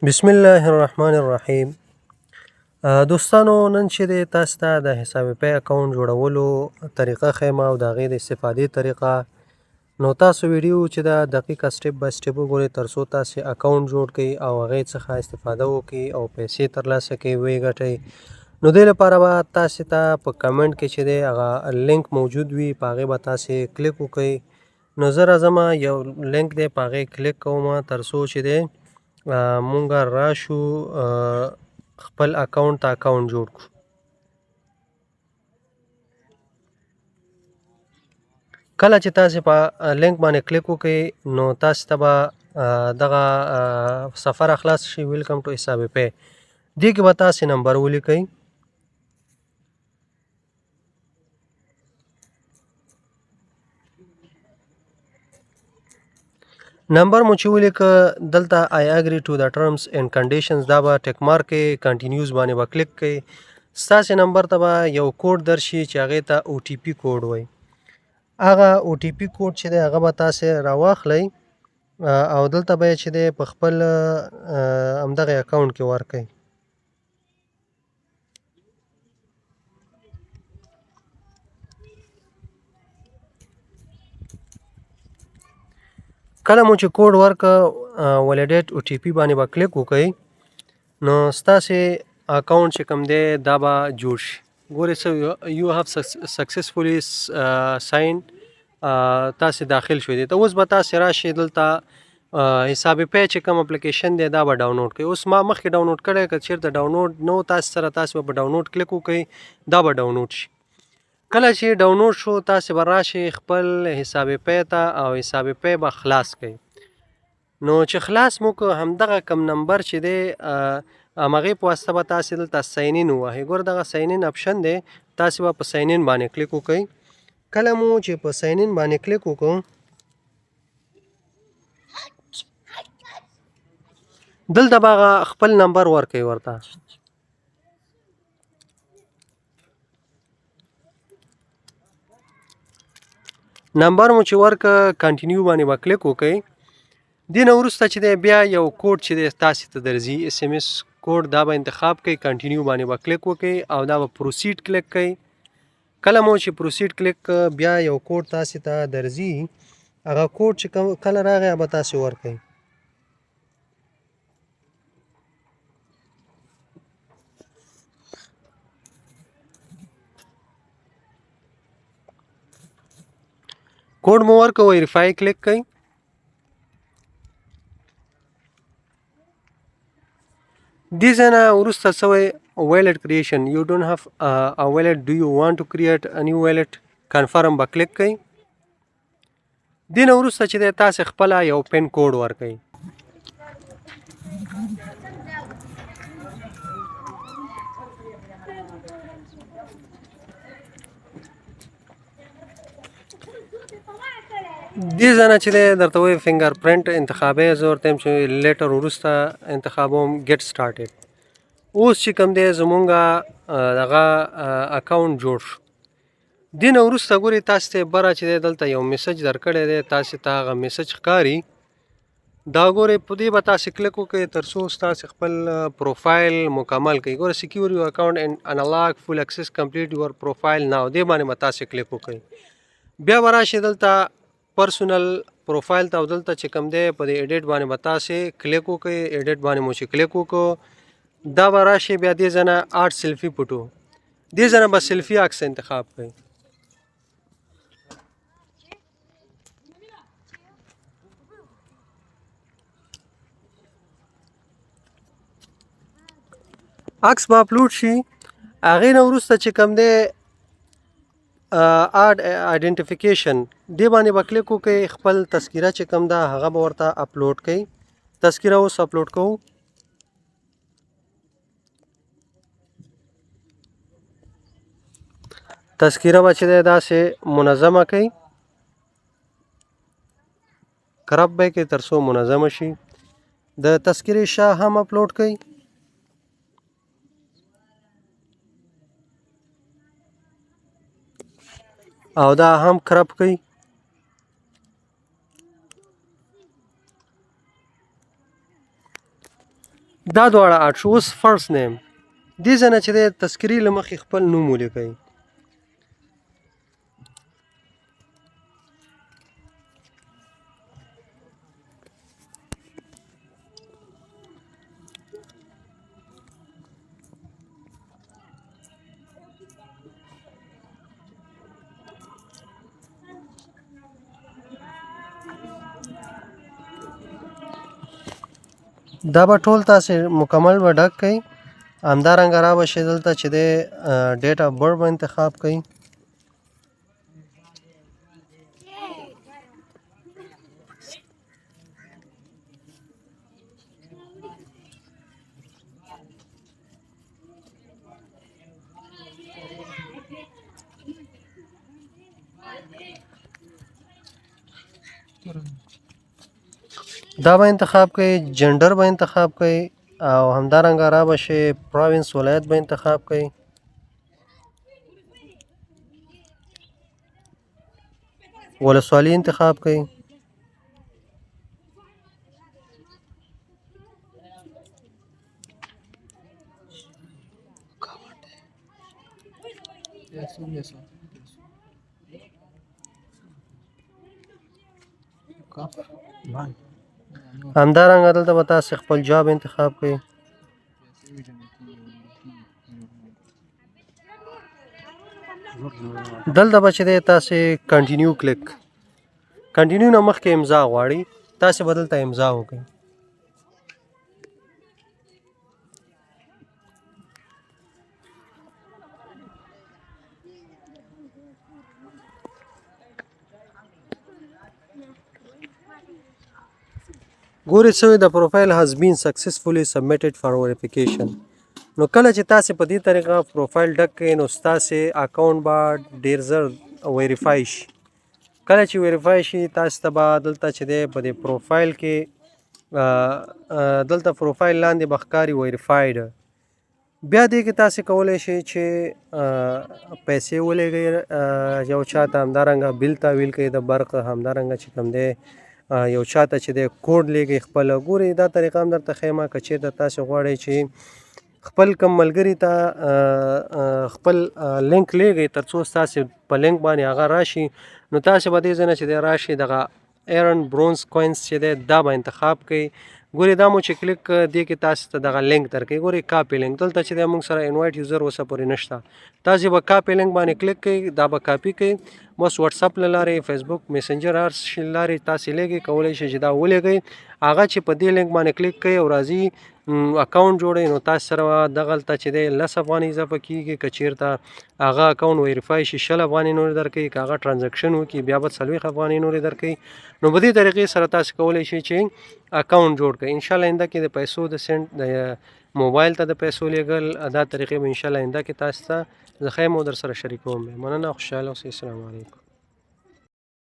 بسم الله الرحمن الرحیم. دوستانو، نن چې دی تاسو ته د حساب پی اکاونټ جوړولو طریقه ښیم او د هغې د استفادې طریقه. نو تاسو ویډیو چې دا دقیقه step by step وګورئ، تر څو تاسو اکاونټ جوړ کړئ او هغې څخه استفاده وکړئ او پیسې ترلاسه کړئ، ویې ګټئ. نو دې لپاره به تاسو ته په کمنټ کې چې دی هغه لینک موجود وي، په هغې به تاسو کلیک وکړئ. نو زه راځم، یو لینک دی، په هغې کلیک کوم، تر څو چې دی مونږ راشو خپل اکاونټ ته، اکاونټ جوړ کړو. کله چې تاسو په لینک باندې کلیک وکړئ، نو تاسو ته به دغه صفحه راخلاص شي، welcome to حساب پی. دې کې به تاسو نمبر ولیکئ. نمبر مو چې ولیکه، دلته I agree to the terms and conditions، دا به tick mark کړئ، continues باندې به کلیک کړئ. ستاسې نمبر ته به یو کوډ درشي چې هغې ته OTP کوډ وایي. هغه OTP کوډ چې دی، هغه به تاسې راواخلئ او دلته به یې چې دی په خپل همدغه اکاونټ کې ورکړئ. کله مو چې کوډ ورکړ، validate OTP باندې به کلیک وکړئ، نو ستاسې اکاونټ چې کوم دی، دا به جوړ شي. ګورئ څه، you have successfully sign، تاسې داخل شوي دي. ته اوس به تاسې راشئ دلته حساب پی چې کوم اپلیکیشن دی، دا به ډاونلوډ کړئ. اوس ما مخکې ډاونلوډ کړی. که چېرته ډاونلوډ نه و تاسې سره، تاسې به په ډاونلوډ کلیک وکړئ، دا به ډاونلوډ شي. کله چې ډاونلوډ شو، تاسې به راشئ خپل حساب پی ته او حساب پی به خلاص کړئ. نو چې خلاص مو که، همدغه کم نمبر چې دی، همغې په واسطه به تاسې دلته sign in ووهئ. ګوره، دغه sign in option دی، تاسې به په sign in باندې کلیک وکړئ. کله مو چې په sign in باندې کلیک وکړو، دلته به هغه خپل نمبر ورکوي ورته. نمبر مو چې ورکه، continue باندې به کلیک وکړئ. دې نه وروسته چې دی بیا یو کوډ چې دی تاسې ته درځي، SMS کوډ، دا به انتخاب کړئ، continue باندې به کلیک وکړئ او دا به proceed کلیک کړئ. کله مو چې proceed کلیک، بیا یو کوډ تاسې ته درځي. هغه کوډ چې کله راغی، هغه به تاسې ورکړئ. کوډ مو ورکړ، verify کلیک کړئ. دې ځای نه وروسته څه وایي؟ Wallet creation، you don't have a wallet، do you want to create a new wallet؟ Confirm به کلیک کړئ. دې نه وروسته چې دی تاسې خپله یو PIN code ورکړئ. دې ځای نه چې دی درته وایي finger print انتخابوي. زه ورته یم چې later، وروسته انتخابوم. Get started. اوس چې کوم دی زمونږ دغه اکاونټ جوړ شو. دې نه وروسته ګورئ، تاسې ته بره چې دی دلته یو message درکړی دی، تاسې ته هغه message ښکاري. دا ګورئ، په دې به تاسې کلیک وکړئ، تر څو ستاسې خپل پروفایل مکمل کړئ. ګوره، secure your account and unlock full access، complete your profile now، دې باندې به تاسې کلیک وکړئ. بیا به راشئ دلته personal profile ته او دلته چې کوم دی په دې edit باندې به تاسې کلیک وکړئ. Edit باندې مو چې کلیک وکړو، دا به راشي. بیا دې ځای نه add selfie photo، دې ځای نه به سیلفي عکس انتخاب کړئ. عکس به اپلوډ شي. هغې نه وروسته چې کوم دی add identification، دې باندې به کلیک وکړئ. خپل تذکره چې کوم ده، هغه به ورته اپلوډ کړئ. تذکره اوس اپلوډ کوو. تذکره به چې دی داسې منظمه کړئ، crop به یې کړئ، تر څو منظمه شي. د تذکرې شا هم اپلوډ کړئ او دا هم crop کړئ. دا دواړه اډ شو. اوس فرست نیم دې ځای نه چې دی تذکرې له مخې خپل نوم ولیکئ. دا به ټول تاسې مکمل به ډک کړئ. همدارنګه را به شئ دلته چې دی ډیټ اف برت به انتخاب کړئ. دا به انتخاب کړئ، جنډر به انتخاب کړئ او همدارنګه را به شئ پراوینس ولایت به انتخاب کړئ. ولسوالي انتخاب کړئ. همدارنګه دلته به تاسې خپل جاب انتخاب کړئ. دلته به چې دی تاسې کنټینیو کلیک، کنټینیو نه مخکې امضا غواړي، تاسې به دلته امضا وکړئ. ګوري څه د پروفایل has been successfully submitted for verification. نو کله چې تاسو په دې طریقه پروفایل ډک کړئ نو ستاسو اکاونټ به ډیر زر ویریفای شي. کله چې ویریفای شي تاسو ته به دلته چې دی په دې پروفایل کې دلته پروفایل لاندې به ښکاري ویریفاید. بیا دې کې تاسو کولی شئ چې پیسې ولېږئ یو چاته، همدارنګه بل تحویل کړئ د برق، همدارنګه چې کوم دی یو چاته چې دی کوډ لېږئ خپل. ګورئ دا طریقه هم درته ښیم که چېرته تاسو غواړئ چې خپل کوم ملګري ته خپل لینک لېږئ ترڅو ستاسې په لینک باندې هغه راشي، نو تاسې به دې ځای نه چې دی راشي دغه ایرن برونز کوینز چې دی دا به انتخاب کړئ. ګورئ دا مو چې کلیک کړ دې کې تاسې ته دغه لینک درکوي. ګورئ کاپي لینک دلته چې دی موږ سره انوایټ یوزر اوسه پورې نشته، تاسې به کاپي لینک باندې کلیک کړئ، دا به کاپي کړئ، بس واتساپ له لارې، فیسبوک میسنجر هر شي له لارې تاسې لېږئ، کولی شئ چې دا ولېږئ. هغه چې په دې لینک باندې کلیک کوي او راځي اکاونټ جوړوي نو تاسو سره به دغلته چې دی 10 افغانۍ اضافه کېږي. که چېرته هغه اکاونټ ویریفای شي 20 افغانۍ نورې درکوي، که هغه ترانزکشن وکړي بیا به 40 افغانۍ نورې درکوي. نو په دې طریقې سره تاسو کولی شئ چې اکاونټ جوړ کړئ. انشاءالله آینده کې د پیسو د سند د موبایل ته د پیسو لېږل دا طریقې به انشاءالله آینده کې تاسو ته زه ښیم او در سره شریکوم. مننه، خوشحاله اوسئ. السلام علیکم.